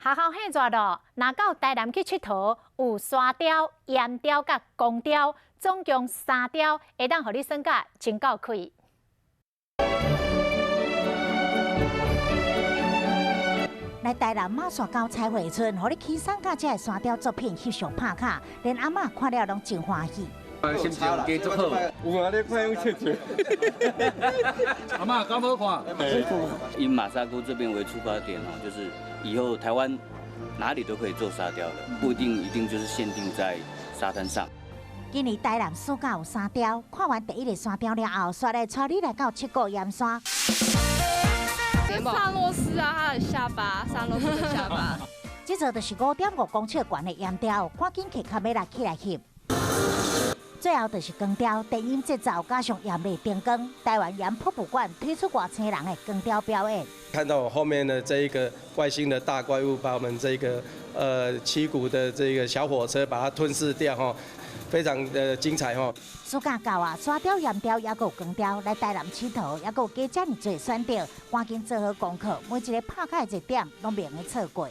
學校很熱咯，若到台南去𨑨迌，有沙雕、岩雕佮光雕，總共三雕，會當予你耍甲真夠氣。來台南馬山溝彩繪村，予你欣賞佮這个沙雕作品翕相拍卡，連阿嬤看了攏真歡喜。心情加足好，有啊，你看用切切。阿嬤敢好看？以馬沙溝這邊為出發點哦，就是以後台灣哪裡都可以做沙雕的，不一定一定就是限定在沙灘上。今年台南暑假有三雕，看完第一个沙雕了後，煞來帶你來到七股鹽山。薩洛斯啊，他的下巴，薩洛斯的下巴。這座就是5.5公尺懸的岩雕，趕緊客較欲來起來翕。最後就是光雕，電音節奏加上豔麗燈光，台灣鹽博物館推出外星人的光雕表演。看到我後面的這一個外星的大怪物，把我們這個七股的這個小火車把它吞噬掉，哈，非常的精彩，哈。暑假到啊，沙雕、岩雕抑閣有光雕，來台南𨑨迌，抑閣有加遮爾濟選擇，趕緊做好功課，每一个拍卡的熱點攏袂用得錯過。